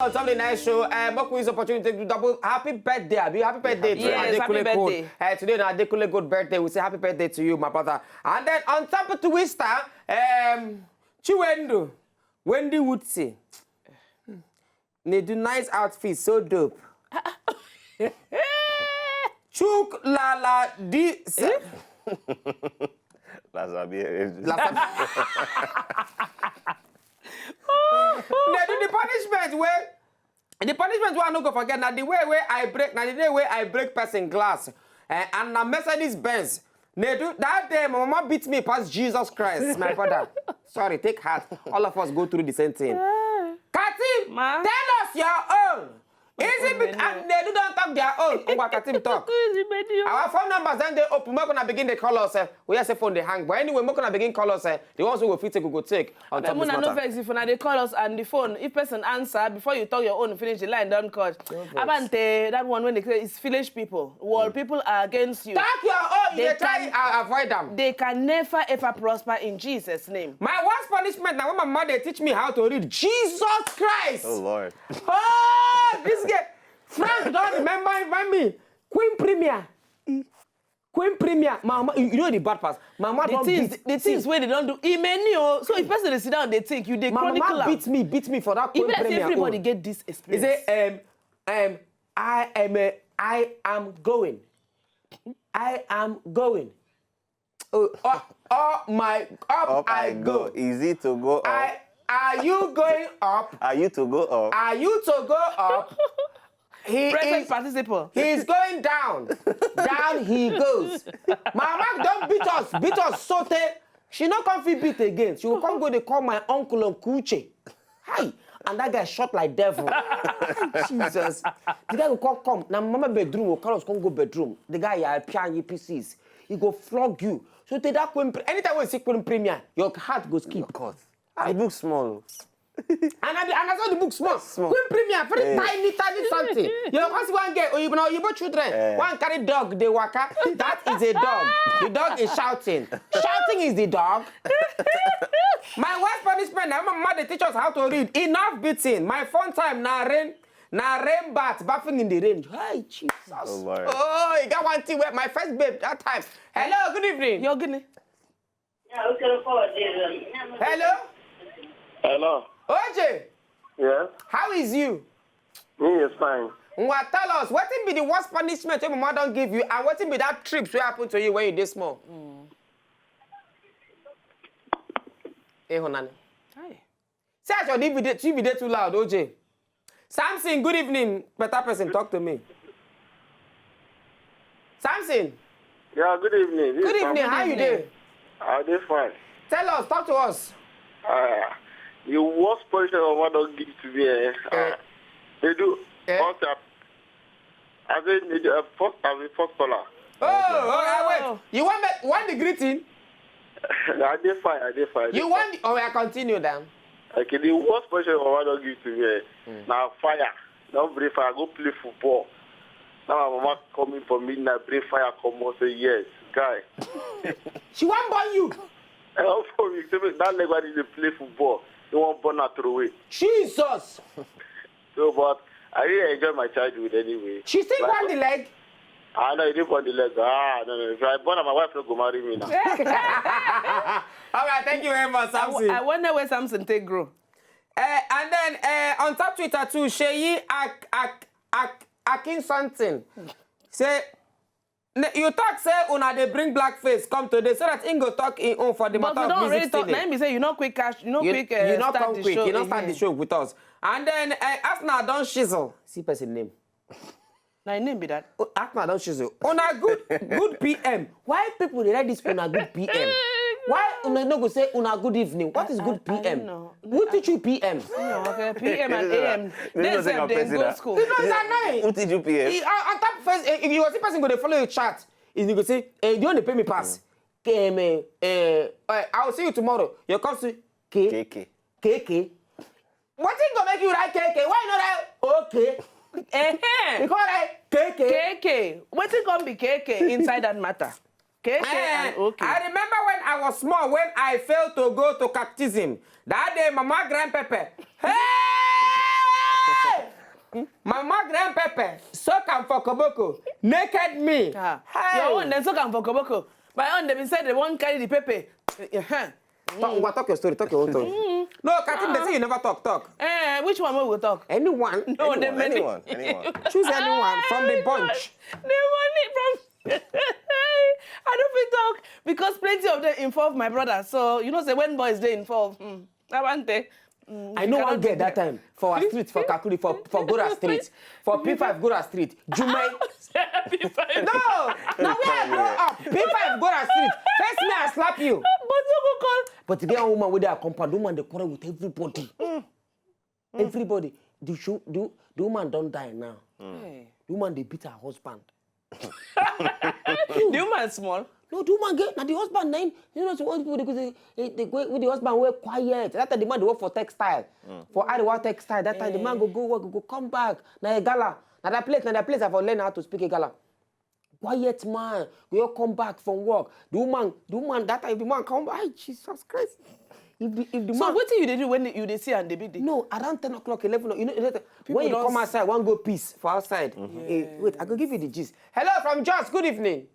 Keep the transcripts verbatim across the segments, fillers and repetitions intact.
On top of the nice show, uh, make we use opportunity to double happy birthday, abi happy birthday to Yes, happy Adekunle Gold. Birthday. Uh, today na Adekunle Gold birthday. We say happy birthday to you, my brother. And then on top of Twister, um, Chiwendu, Wendy Woodsy. They do nice outfits, so dope. Chuk la la di. That's a bit. They do the punishment where the punishment where I no go forget. Now the way where I break, now the day where I break person glass, eh, and na Mercedes Benz. They do that day, my mama beat me past Jesus Christ, my brother. Sorry, take heart. All of us go through the same thing. Katim, Ma. Tell us your own. Is it bit and they do don't talk their own? Ngwa Katim talk. Our phone numbers then they open. Make una begin the call us. Eh. We say phone they hang. But anyway, make una begin call us. Eh. The ones who will fit take, we go take. On top of this Abeg, una no matter. Vex if una dey call us and the phone, if person answer before you talk your own finish, the line don cut. Abante, that one when they say is foolish people. Well, people are against you. Talk your own. You They dey try can- uh, avoid them. They can never ever prosper in Jesus' name. My worst punishment now when my mother teach me how to read. Jesus Christ. Oh Lord. Oh, this girl. Frank don't remember, remember me. Queen Premier. Queen Premier. My mama, you you know the bad pass. My mama The don't things, beat. the things where they don't do. E many oh. So if person dey sit down, they think you dey My chronicle mama am. Beat me, beat me for that E Queen be like say Premier. Everybody Oh. Get this He experience. say, um, um, I am, uh, I am, uh, I am going. Oh, oh, oh my, up, Up I I go. go. Is it to go up? I, are you going up? Are you to go up? Are you to go up? He Present is, participle. he is going down. Down he goes. My mama don't beat us, beat us so tey. She no come fit beat again. She will come go. They call my uncle Uncle Uche. Hi, and that guy shot like devil. Jesus, the guy will come come. Now mama bedroom will call us come go bedroom. The guy ya pian you pieces. He go flog you. So take that Queen Pre- anytime we see Queen Premier, your heart go skip. Of course. I book small. And I, and I saw the book small. Small. Queen Premier, very Eh. Tiny, tiny something. You know, once one girl, Oyibo, Oyibo children, Eh. one carry dog, they waka. That is a dog. The dog is shouting. Shouting is the dog. My worst punishment, now my mother teach us how to read. Enough beating. My phone time, now rain, now rain bath, bathing in the rain. Hey, Jesus. Oh, Lord. Oh, you got one thing with my first babe that time. Hello, good evening. You're gonna. Hello? Hello. O J, Yes. How is you? Me is fine. Ngwa, tell us, what be the worst punishment your mama don't give you, and what be that trip wey happen to you when you dey small? Ehunani. Hi. Say as your D V D, T V dey too loud, O J. Samson, good evening. Better person, talk to me. Samson, Yeah, good evening. This good is evening. How you dey? I dey fine. Tell us, talk to us. Uh, the worst position of what don't give to me. Eh? Eh. Uh, they do. Eh? First, uh, I say they do, uh, first, I mean, first caller. Oh, oh, oh, wait. You want me, want the greeting? I dey fine. I dey fine. I dey You fine. want? The, oh, I continue then. Okay, the worst position of what don't give to me. Eh? Now fire. Don't break fire. Go play football. Now my mama coming for midnight. Break fire. Come out say yes, guy. She wan born you. I don't for me. Say that leg where they play football. They want burn her throw away. Jesus. So, but I really enjoy my childhood anyway. She still Like- want the leg. I know you didn't want the leg. Ah, no, no. If I born, my wife no go marry me now. All right, thank you very much, I, w- Samson. I wonder where Samson take grow. Uh, and then uh, on top Twitter too, Sheyi Ak Ak Ak Akin something say, "Ne- you talk say una dey bring blackface come today so that im go talk im own for the But matter we of don't music already talk. today." Now be say you not quick cash, you not You, quick. Uh, you not start come the quick. Show You not start the again. Show with us. And then uh, Arsenal don shizzle. See person name. Na im name be that. Oh, Arsenal don shizzle. Una good, good P M. Why people dey write this una good P M? Why una no go say una good evening? What is I- good I- I P M? don't know. Who teach you P M? No, okay. P M and A M. This They is not sef a dey person go that- school. You know it's annoying. Who teach you P M? He, uh, on top first, uh, you go see person go dey follow your chat. You go say, "Eh, you want to pay me pass? Um, uh, uh, I will see you tomorrow. Your comes to K K K. K K. What thing go make you write K K? Why you not write okay? Ehe. You can't write K K. K K. Wetin come be K K inside that matter? K K Eh, and okay. I remember when I was small, when I failed to go to catechism. That day, Mama Grand Pepe. Hey! Mama grand pepper, soak am for koboko, naked me. Ah, your own dem soak am for koboko. My own dem be say dem wan carry the pepper. Eh, eh, eh. Talk, Ngwa, talk your story, talk your own story. No, Katim, they say you never talk, talk. Eh, which one we go talk? Anyone, No, Anyone, dem many. anyone, anyone. Choose anyone from the bunch. The money from I don't fit talk because plenty of them involve my brother. So you know say when boys dey involved, hmm, that one day. I know one girl that time for our street, for Kakuri, for, for Gora Street, for P five Gora Street, Jumai. No, now where I grow up, P five Gora Street. First me, I slap you. But no go call. But the girl woman with their compound, the woman they quarrel with everybody. Everybody. The, shoe, the, the woman don't die now. Hey. The woman they beat her husband. The woman small. No, the woman get now the husband nine. You know, so what people they go say, eh, they go with the husband were quiet. That time the man they work for textile, for Arewa textile. That time the man go go work, go come back. Now a gala, now that place, now that place I for learn how to speak a gala. Quiet man, we all come back from work. The woman, the woman that time the man come back. Ay, Jesus Christ! If the if the So man what do you dey do when you dey see and dey beat the? No, around ten o'clock, eleven o'clock, you know, you know when you don come s- outside, one go piss for outside. Eh, wait, I go give you the gist. Hello from Josh. Good evening.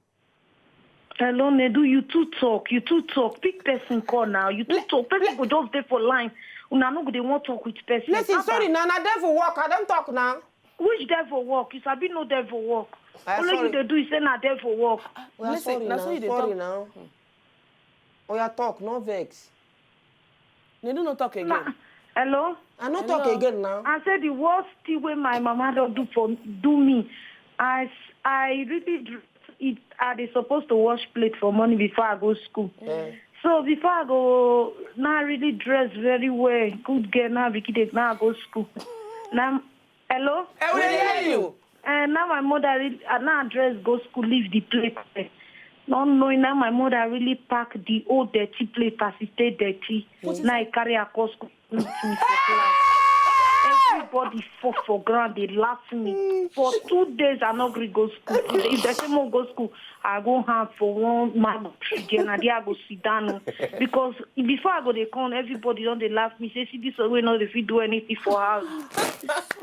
Hello, Nedu, you too talk. You too talk. Pick person call now. You too talk. Person go just dey for line. Una no go dey wan talk with person. Listen, Abba, sorry, now na there for work. I don't talk now. Which devil work? You sabi no devil work. Ah, Only sorry. You dey do is say na devil work. We are Listen, sorry na now. so you dey Sorry talk. Now. Oh, yeah, talk, no vex. They do not talk again. Na, hello? I no talk Hello. Again now. I said the worst thing wey my mama don do for do me. I s- I really dr- it I dey supposed to wash plate for morning before I go school. Eh. So before I go now I really dress very well, good girl now begin dey now I go school. Now hello? Eh, we dey hear you. And now my mother really, uh, now I dress go school leave the plate. Not knowing now my mother really pack the old dirty plate as it stay dirty. Now I carry her go school meet me for class. Everybody fall for ground, they laugh me. For two days, I no gree go school. If they say mo go school, I go hang for one man tree there, and there I go sit down. Because before I go, they come, everybody don dey laugh me. Say, see this one, we no dey fit do anything for house.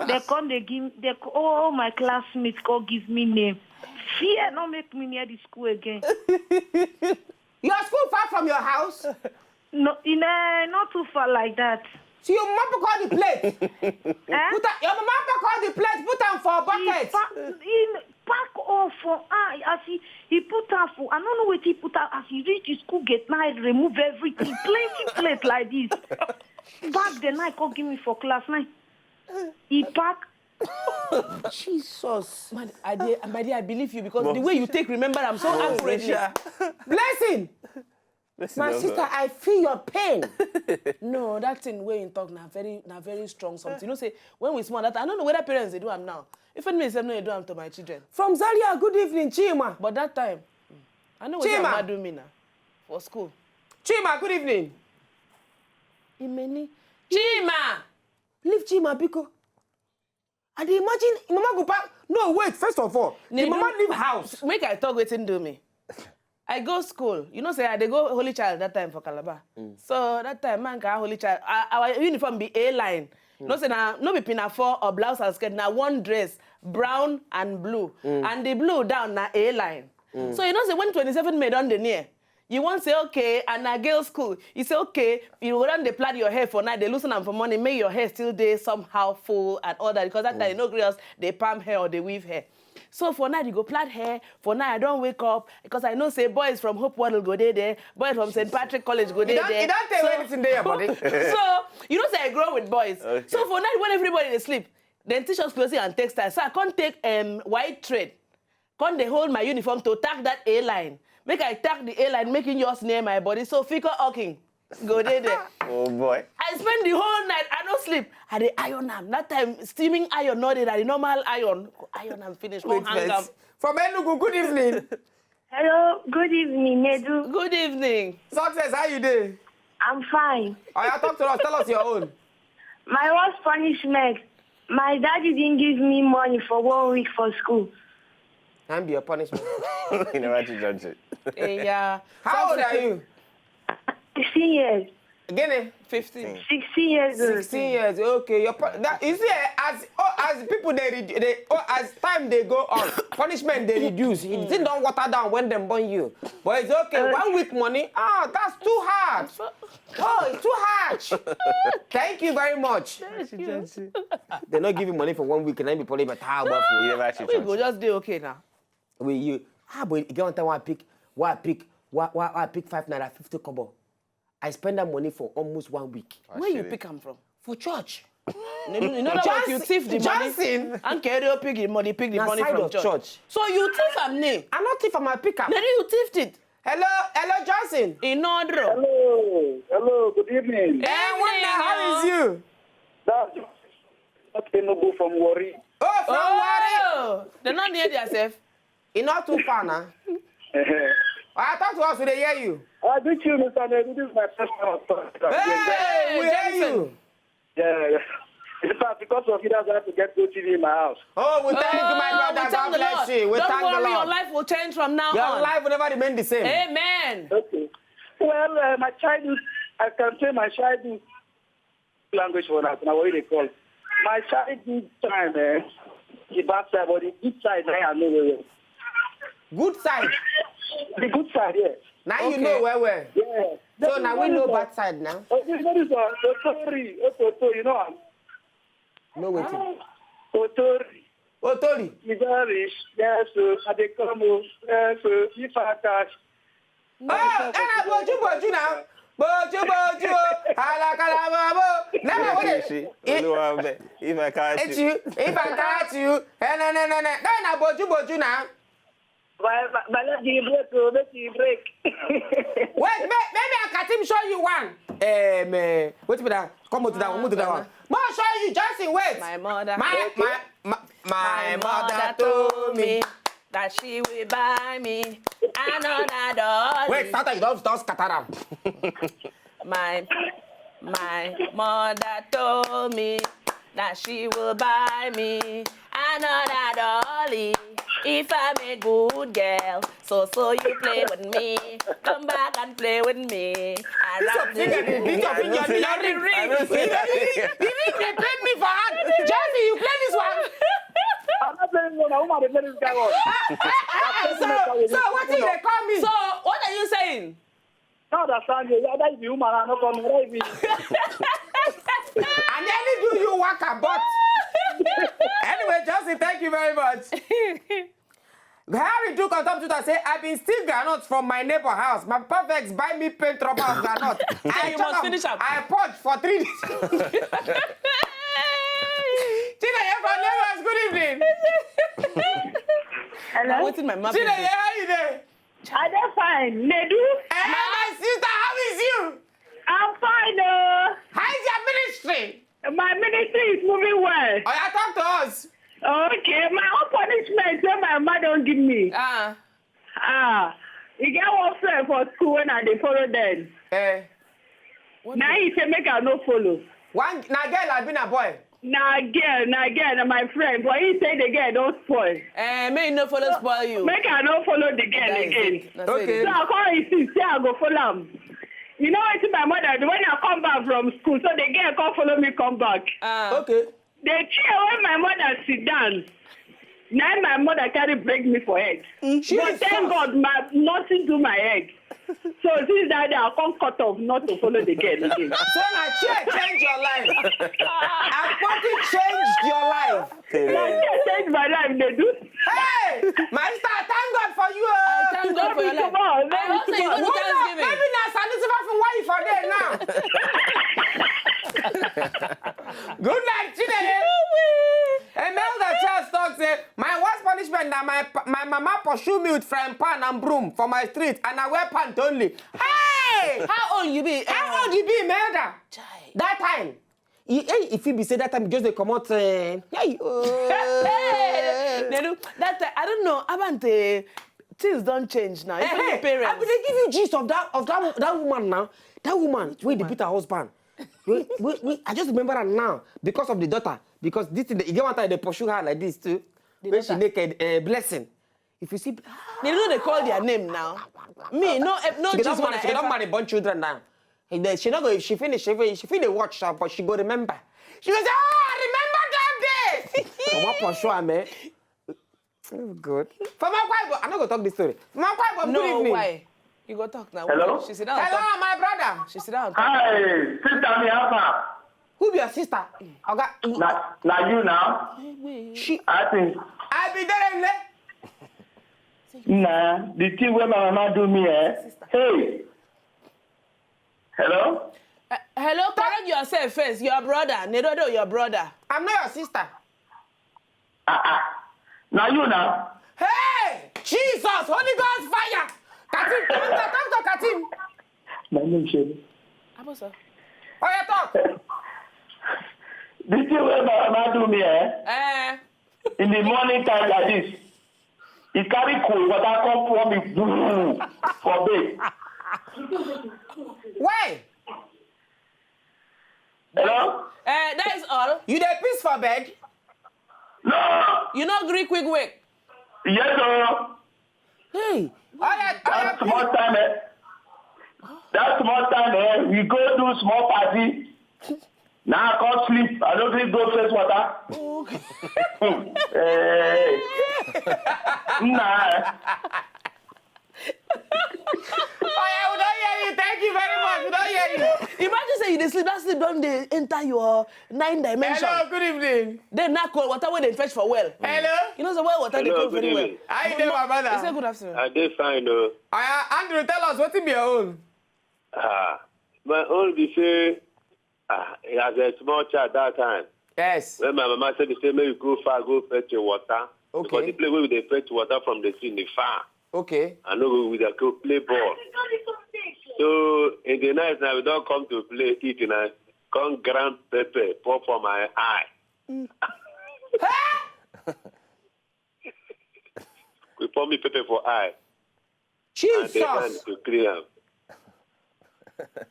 They come, they give, they co- all my classmates come give me name. Fear no make me near the school again. Your school far from your house? No, in uh, not too far like that. So your mama pack all the plate. Eh? Put a, your mama pack all the plate. Put them for He bucket. pa- he pack all for ah as he he put am for I no know wetin he put am as he reach the school gate now he remove everything plenty plate like this. Back then I come give me for class now. He pack Jesus. Man, I dey, my dear, I believe you because the way you take remember am so accurately. Blessing. My sister, I feel your pain. No, that thing wey you talk na very na very strong something. You know say when we small that I don't know whether parents dey do am now. If any me sef no dey do am to my children. From Zaria, good evening, Chima. But that time, I know wetin Chima. Mama do me na for school. Chima, good evening. Imeni. Chima. Leave Chima, biko. I dey imagine, Mama go back. No, wait, first of all, the They Mama do- leave house. Make I talk wetin do me. I go school. You know say I dey go Holy Child that time for Calabar. So that time man ka Holy Child. Our, our uniform be A line. No say na no be pinafore or blouse and skirt na one dress brown and blue and the blue down na A line. So you know say when twenty-seven May don dey near, you wan say okay and na girls school. You say okay, you go don dey plait your hair for night, dey loosen am for morning, make your hair still dey somehow full and all that because that time you no gree us dey palm hair or dey weave hair. So for night you go plait hair. For night I don wake up because I know say boys from Hope Waddle go dey there, boys from Saint Patrick College go dey You don, there. You don tell So- anything dey your body. So you know say I grow with boys. Okay. So for night when everybody dey sleep, dem teach us clothing and textile. So I come take um, white thread, come dey hold my uniform to tack that A line. Make I tack the A line, make it just near my body. So figure hawking go dey there. Oh boy. I spend the whole night, I no sleep. I dey iron am. That time, steaming iron no dey, na the normal iron. Go iron am finish, come Wait hang am. First. From Enugu, good evening. Hello, good evening, Nedu. Good evening. Success, how you dey? I'm fine. Oya, talk to us. Tell us your own. My worst punishment. My daddy didn't give me money for one week for school. Can be your punishment. You never to judge it. Eh, yeah. How old are you? Sixteen years. Gini? Fifteen. Sixteen years old. Sixteen years. Okay, your pa- that, you see, eh, as oh, as people they, redu- they oh, as time they go on, punishment they reduce. It didn't don't water down when them born you, but it's okay. One week money, ah, that's too hard. Oh, it's too hard. Thank you very much. They not give you money for one week and then be probably about how about You never actually We go chance. Just dey okay now. Wait, you ah, but you get one time I pick, why I pick, why why why I pick five naira fifty kobo. I spend that money for almost one week Where you Actually. Pick am from? For church. You know, you know that you Johnson- thief the money. Johnson. And carry up pig money, pick the Na money side from of church. Church. So you thief am name. I not thief am, I pick am. Then you thief it. Hello, hello, Johnson. In order. Hello, hello, good evening. Eh, wonder how is you? That's not Enugu from Warri. Oh, from Warri. Oh, they not near themselves. E not too far now. I talk to us, we dey hear you. I greet you, Mister Nedu. This is my first time of talking. Hey, we hear Johnson. You. Yeah, yeah. In fact, because of you, that's why I have to get Go T V in my house. Oh, we thank you, my Oh, brother. we thank God the bless Lord. You. We Don't thank worry, the your Lord. Life will change from now Your on. Life will never remain the same. Amen. Okay. Well, uh, my childhood, I can say my childhood language for that. Now, what do they call? My childhood time, eh, the bad side, but the good side, I know very well. Good side. The good side, yes. Now you Okay. Know well well. Yeah. So now we know Very bad side now. Oh, this one is uh, Otori, Ototo, you know. No waiting. Otori, Otori. Igarish, yes, uh, I dey come, oh, yes, uh, if I catch. Oh, eh, boju boju now. Boju boju. Alakala babo. Now what is Oríṣiríṣi. Olúwa ń bẹ. If I catch It's you. You. If I catch you, eh, no, no, no, no. No, na boju boju now. But but let the break, oh, make the break. Wait, may, maybe I can him show you one. Eh, man. Wait for that. Come on to that one. Move to that one. More show you. Johnson, wait. My mother. My my my, my mother told me. That she will buy me another dolly. Wait, Santa, you don't don't scatter am. My my mother told me that she will buy me another dolly if I'm a good girl. So so you play with me, come back and play with me. This your finger, this your finger, this your ring, ring. You know, you, you ring dey pain me for hand. Johnson, you play this one. I'm not playing one. I'm not playing this guy one. So, so what did they call me? So what are you saying? No understand you. Either you be woman or not come right be. I nearly do you work about. Anyway, Johnson, thank you very much. Harry Duke on top Twitter say, I been steal groundnut from my neighbor house. My papa vex buy me paint rubber of groundnut. I You turn must am, finish am. I purge for three days. Tina, you're from Lagos. Good evening. I'm waiting my mouth. Tina, how you there? I dey fine. Nedu, Eh, my sister, how is you? I'm fine. Oh, How is your ministry? My ministry is moving well. Oh, yeah, talk to us. Okay, my own punishment wey my mama don give me. Ah. Ah, e get one friend for school when I dey follow dem. Eh, Na he say make I no follow. One na girl abi na boy? Na girl, na girl, na my friend, but he say the girl don spoil. Eh, may you no follow spoil you. Make I no follow the girl That is again. it. Na so it Okay. is. So I come insist say I go follow am. You know wetin my mother do when I come back from school? So the girl come follow me come back. Ah. Okay. The chair wey my mother sit down, na im my mother carry break me for head. But Jesus. Thank God, my nothing do my head. So since that day, I come cut off not to follow the girl again. So na chair change your life. Akpoti changed your life. Na chair change my life, dey do. Hey, my sister, I thank God for you. Oh. Thank God for your life. Come on, I hope say you go do Wonder, Thanksgiving. Maybe na Sanusi for why you for there now. Good night, Chineke. Imelda Charles talk say, my worst punishment na my pa- my mama pursue me with frying pan and broom for my street and I wear pant only. Hey! How old you be? How old you be, Imelda? Chai. That time, e, hey, if you be say that time, you just dey comot. Uh, hey, oh. They do that. Uh, I don't know. Abante, things don't change now. Even Hey, your parents. I will give you gist of that of that that woman now. That woman wey dey beat her husband. Wait, wait, wait, I just remember her now because of the daughter. Because this thing, you get one time they pursue her like this too. When she daughter. Naked, uh, blessing. If you see, They know they call their name now. Me, no, eh, no, she don just marry, wanna she don ever- Marry born children now. He dey- She no go, if she finish, she finish, she fit dey watch am, but she go remember. She go say, "Oh, I remember that day." Mama pursue am, eh? Good. For my quiet, I no go talk this story. For my quiet, good No, evening. Why? You go talk now. Hello? She sit down. Hello, my brother. She sit down. Hi, sister, me, how far? Who be your sister? Oga, Na, na you now? She I think. I be there. Nah, the thing where my mama do me, eh? Hey. Hello? Uh, hello, correct yourself first. Your brother, Nedodo, your brother. I'm not your sister. Ah, ah. Now you now. Hey, Jesus, Holy Ghost fire. Katim, come to, come to Katim. My name is Shey. Abosa. Oh, yeah, talk. The thing where my mama do me, eh? Eh. In the morning time like this, he carry cold water come pour me, boom, for bed. Why? Hello? Eh, that is all. You dey piss for bed? No. You no gree quick wake. Yes, sir. Hey. All right, all right. That small time, eh? That small time, eh? We go do small party. Now I come sleep. I don't drink go fresh water. Okay. Hey. Nah. Oh yeah, we don't hear you. Thank you very much. We don't hear you. Imagine say you dey sleep, that sleep don dey enter your nine dimension. Hello, good evening. Then now cold water wey dem fetch for well. Hello. You know say well water dey Hello, cold good very well. Evening. How you dey, my brother? Say good afternoon. I dey fine o. Uh, Andrew, tell us wetin be your own. Ah, my own be say, ah, as a small child that time. Yes. When my mama say, say make we go far, go fetch a water. Okay. Because the place where we dey fetch water from the sea, dey far. Okay. I know we dey go play ball. So in the night now, we don't come to play eat now. Come grind pepper, pour for my eye. We pour me pepper for eye. Jesus. And they hand to clean am.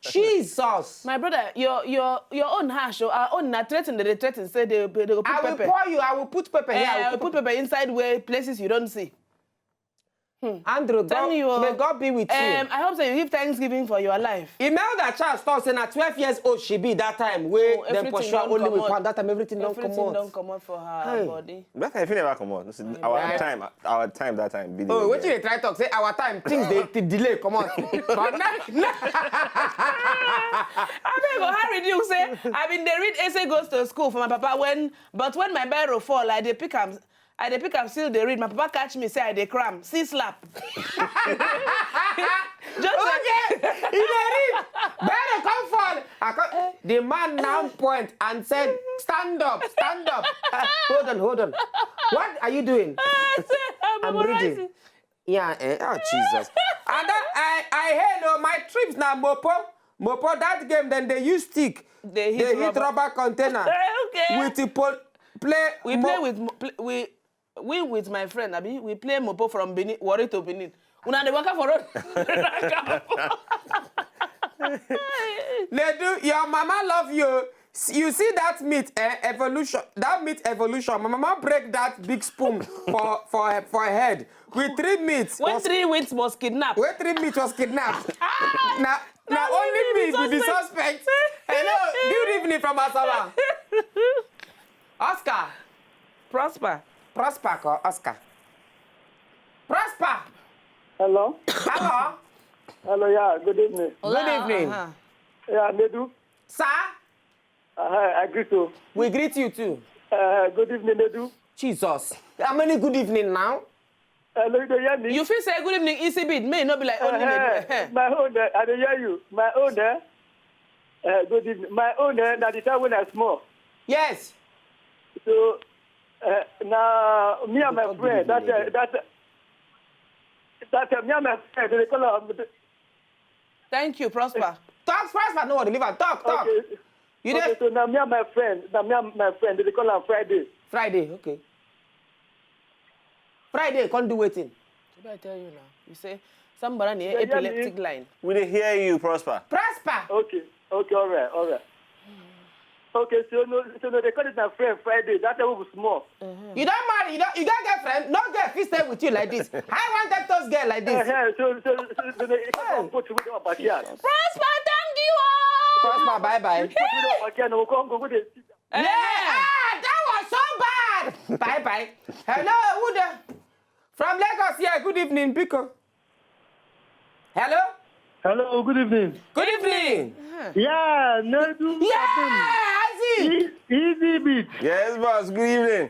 Jesus. My brother, your your your own harsh. Oh, our own na threaten. They threaten. Say they they go put I will pepper. Pour you. I will put pepper here. Eh, I will put pepper inside where places you don't see. Hmm. Andrew, God, you, may God be with um, you. I hope that you give thanksgiving for your life. Imelda Charles talk say na twelve years old she be that time wey oh, dem pursue only with pound. That time everything don comot. Everything don comot for her hey. Body. That time if you never comot, our time, our time that time be the. Oh, wetin you dey try talk say our time things dey delay comot. But now, now. I beg go hurry you say I been dey read essay goes to school for my papa when but when my barrow fall I dey pick am. I dey pick am still dey read. My papa catch me say I dey cram. See slap. Just okay. He dey read. Barrow come fall. I come, the man now point and said, "Stand up, stand up." Uh, hold on, hold on. What are you doing? I'm reading. Yeah, eh? Oh, Jesus. And that, I, I hail oh, my trips now, Mopo. Mopo, that game, then they use stick. They hit, they hit rubber. Rubber container. Okay. With the pol- play. We mo- play with mo- play, we we with my friend Abi. We play Mopo from Benin, Warri to Benin. Una dey waka for road. Nedu, your mama love you. You see that meat eh, evolution. That meat evolution. My mama break that big spoon for for her, for her head with three meats. When was, three meats was kidnapped. When three meats was kidnapped. Ah, now, now only me be the suspect. Hello, good evening from Asaba. Oscar. Prosper. Prosper or Oscar. Prosper. Hello. Hello. Hello, yeah, good evening. Good evening. Uh-huh. Yeah, Nedu. Sir? Uh, hi, I greet you. We greet you too. Uh, good evening, Nedu. Jesus. How many good evening now? Hello, you dey hear me? You fit say good evening, E C B. May no be like only uh, me. My own, uh, I dey hear you. My own, uh, uh, good evening. My own, uh, na the time when I small. Yes. So, uh, na me and my friend, that, uh, that, uh, that, uh, me and my friend, they call am. Thank you, Prosper. Talk, Prosper, no worry, leave am. Talk, talk. Okay. You okay, so now me and my friend, now me and my friend, they call am Friday. Friday, okay. Friday, come do wetin? What did I tell you now? You say somebody near epileptic line. We dey hear you, Prosper. Prosper. Okay, okay, all right, all right. Okay, so no, so no, they call it my friend Friday. That time we small. Uh-huh. You don't marry, you don't, you don't get friend. No girl fit stay with you like this. I want that those girl like this. Uh-huh. So, so, so, so they come put with our backyard. Prosper, thank Prosper, bye bye. Put it up again. We'll come go with it. Yeah, ah, that was so bad. Bye bye. Hello, who the? From Lagos here. Good evening, Biko. Hello. Hello, good evening. Good evening. Yeah, Nedu. Yeah, Azi. E- Easy beat. Yes, boss. Good evening.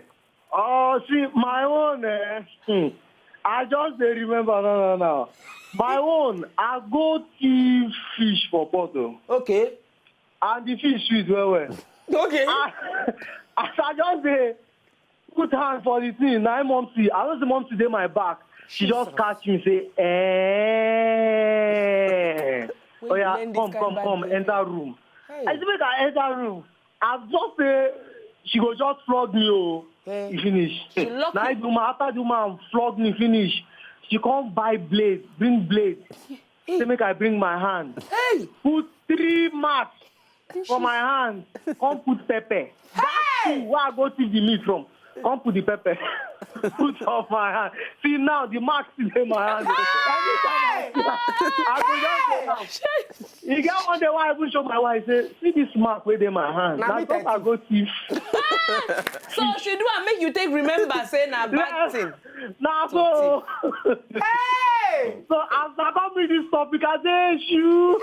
Oh, see, my own, eh? Hmm. I just dey remember now, now, now. My own, I go thief fish for bottle. Okay. And the fish sweet well, well. Okay. I, as I just dey put hand for the thing, na im Momsi, I know say Momsi dey my back. She just catch me, say, eh. When you Oh yeah, learn this come, kind come, bad come, behavior. Enter room. Hey. I say make I enter room. I just say she go just flog me, oh. Hey. E finish. She lock Na you. the woman, after the woman flog me finish, she come buy blade, bring blade. Say make I bring my hand. Hey. Put three marks for my hand. Come put pepper. That two where I go thief the meat from. Come put the pepper. Put on my hand. See now, the mark still dey my hand. Every time I see am, I go just go now. E get one day wey I even show my wife, say, see this mark wey dey my hand. Na Na me just that I go thief. So she do and make you take remember say na bad thing. Na so. Hey! So as I come read this topic, I say, shoe.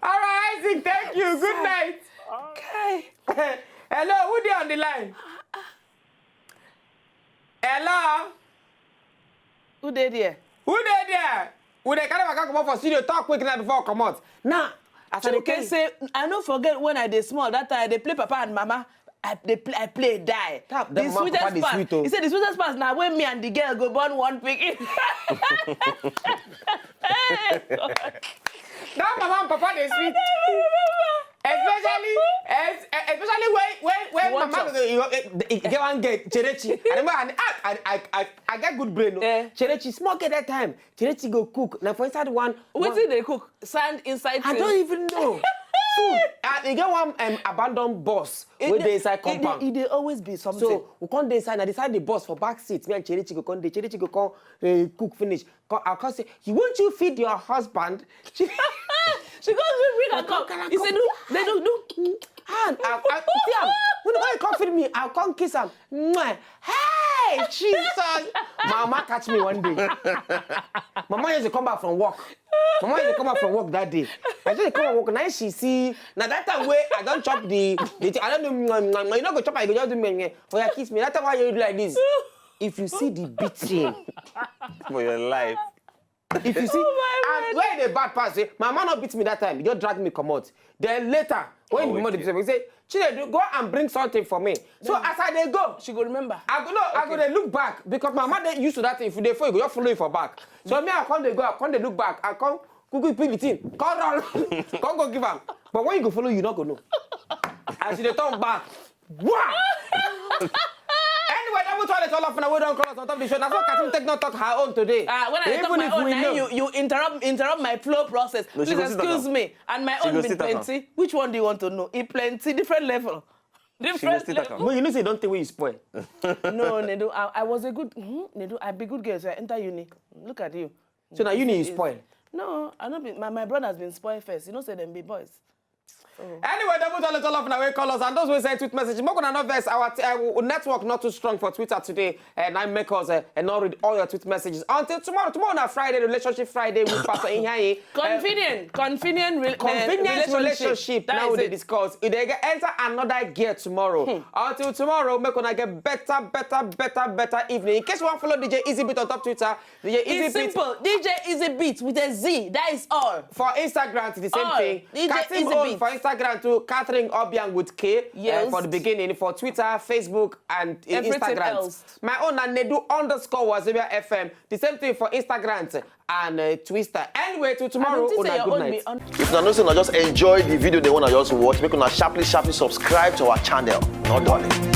All right, Isaac, thank you. Good night. Okay. Hello, who dey on the line? Hello? Who dey there? Who dey there? We dey carry waka comot for studio, talk quick now before comot. Now, as I dey Chuke tell you, say, I no forget when I dey small, that time I dey play papa and mama. I dey play, I play die. Tap, The that mama and papa sweetest dey part, sweet o. He said the sweetest part na when me and the girl go born one pikin. That mama and papa dey sweet. Especially, es- eh, especially when when when Watch mama out. go, you, eh, eh, get one girl, Cherechi. I remember, and I, I, I, I, I get good brain. No? Eh. Cherechi, small girl that time. Cherechi go cook. Now for inside one. Wetin dey cook? Sand inside I thing. Don't even know. Food. Uh, they get one um, abandoned bus It wey dey- dey inside it dey- compound. It dey always be something. So we come dey inside. I decide the bus for back seat. Me and Cherechi go come dey. Cherechi go come uh, cook finish. Come, I come say, you won't you feed your husband? She, She go bring her cup. He say, no, they don't do. and I, I, see am. When when you come feed me, I come kiss am. Mwah. Hey, Jesus! My mama catch me one day. My mama used to come back from work. My mama used to come back from work that day. I just come back work. Now she see. Now that time wey I don't chop the. the thing. I don't do. Mwah, mwah, mwah. You no go chop. I go just do me. Oh yeah, kiss me. That time why you do like this? If you see the beating, For your life. if you see, Oh my and where the bad pass, eh, my mama not beat me that time. He just drag me comot. Then later, when Oh, the mother okay. say, say, Chile, do go and bring something for me. So as I dey go, She go remember. I go no, I go dey look back because my mama dey used to that thing. If you dey follow, you go just follow you for back. So me, I come dey go, I come dey look back, I come quickly pick the thing, come run, come go give am. But when you go follow, you not go know. As you dey turn back, wow! Anyway, that was all all of now. We don't call us on top of the show. That's what Katim take not talk her own today. Ah, when I talk Even my if own, we now know. you, you interrupt interrupt my flow process. No, she Please go sit excuse down. me. And my She own go be sit down. Plenty. Which one do you want to know? It plenty, different level. She go Different sit level. down. But you know say don't tell where you spoil. No, Nedu, I, I was a good, hmm? Nedu, I be good girl, so I enter uni. Look at you. So now you need It's- spoil. No, I no be. My, my brother has been spoiled first. You know, say them be boys. Anyway, double tell it all of now we call us and those who send tweet message. Moko na not vex our t- uh, network not too strong for Twitter today, and I make us uh, and not read all your tweet messages until tomorrow. Tomorrow na Friday, relationship Friday with Pastor Inhaye. Convenient, convenient, re- Convenient uh, relationship. That Now is they it. Discuss. If they get enter another gear tomorrow. Until tomorrow, make una get better, better, better, better evening. In case you want to follow D J Easy Beat on top Twitter, D J Easy It's Beat simple. D J Easy Beat with a Z. That is all. For Instagram, it's the same All. thing. D J Katim Easy own Beat. For Instagram too. Catherine Obiang with K. Uh, Yes. For the beginning, for Twitter, Facebook, and uh, Everything Instagram. Else. My own na Nedu underscore Wazobia F M. The same thing for Instagram and uh, Twitter. Anyway, till I tomorrow. don't think say Una your good own night. Be on- If una know say una just enjoy the video, they wanna just watch, make una sharply, sharply subscribe to our channel. No darling.